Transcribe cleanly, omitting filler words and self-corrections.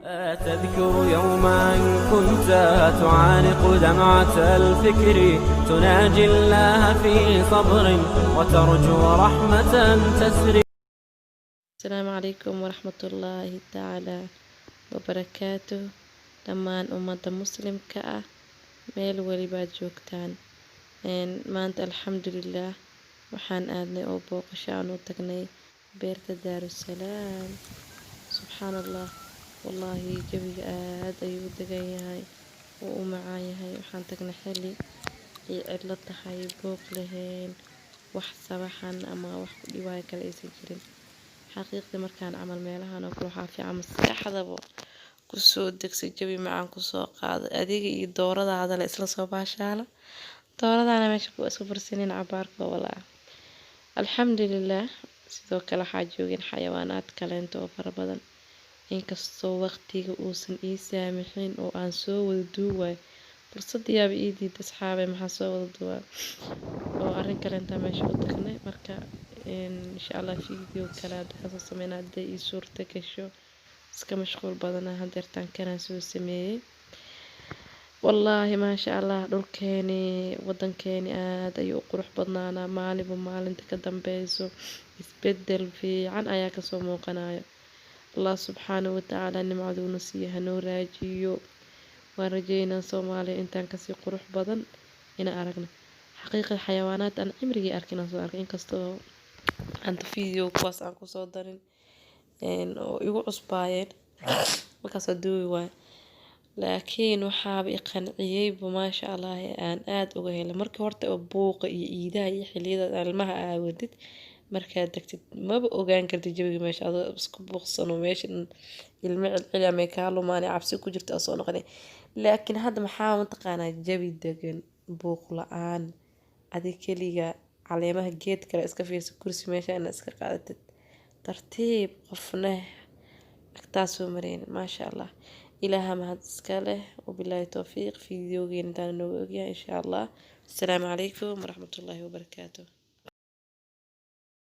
أتذكر يوما كنت تعانق دمعة الفكر، تناجي الله في صبر وترجو رحمة تسري. Asalaamu calaykum waraxmatullaahi tacaala wabarakaatuh. Dhammaan ummadda Muslimka ah meel welibaad joogtaan, maanta alxamdulilaah waxaan aadnay oo booqasho aan u tagnay beerta Daarusalaam. Subxaan Allah, wallaahi jawiga aad ayuu u degan yahay, wuu u macaan yahay. Waxaan tagnay xilli ay cidlo tahay, buuq lahayn, wax sabaxan ama wax ku dhibaayo kale aysan jirin. Xaqiiqdii markaan camal meelahan oo kale waxaa fiican maskaxdaba kusoo degsa, jawi macaan kusoo qaada, adiga iyo dooradaada la isla soo baashaala. Dooradana meesha ku isku farsanin cabaarka walaa. Alxamdulilaah, sidoo kale waxaa joogeen xayawaanaad kaleento oo fara badan, inkastoo waqtiga uusan ii saamixin oo aan soo wada duuwaay. Fursadii yaaba ii diiday, asxaabay, maxaa soo wada duwaa oo arrin kaleentaa meesha u tagnay. Marka insha Allah video kale hadda kasoo sameynaa hadday ii suurta gasho. Iska mashquul badanaa, hadeertaan kanaan soo sameeyey. Wallaahi maasha Allah, dhulkeeni, wadankeeni aad ayuu u qurux badnaanaa maalinba maalinta ka dambeyso. Isbedel fiican ayaa kasoo muuqanayo. Allah subxaanahu watacaala nimcaduuna siiya hanoo raajiyo. Waan rajeynaa Soomaaliya intaan kasii qurux badan inaan aragno. Xaqiiqa xayawaanaad aan cimrigii arkin aan soo arkay, inkastoo aanta video kuwaas aan kusoo darin oo igu cusbaayeen markaasoo duubi waay. Laakiin waxaaba i qanciyeyba, maasha Allah, aan aad uga helay markii horta oo buuqa iyo iidaha iyo xiliyada ilmaha aawadid. Markaad degtid maba ogaan kartid jawiga meesha, adoo isku buuqsano meesha ilmo celceli ama kaa lumaan cabsi ku jirta soo noqonay. Laakiin hadda maxaa mataqaanaa, jawi degan, buuq la-aan, adi keliga, caleemaha geed kale iska fiirsa, kursi meesha inaad iska qaadatid tartiib, qofna agtaa soo mareynin. Maasha Allah, Ilaaha mahad iska leh. Wabilaahi towfiiq. Videogeena intaan nooga ogyahay insha Allah. Asalaamu calaykum waraxmatullaahi wabarakaatuh.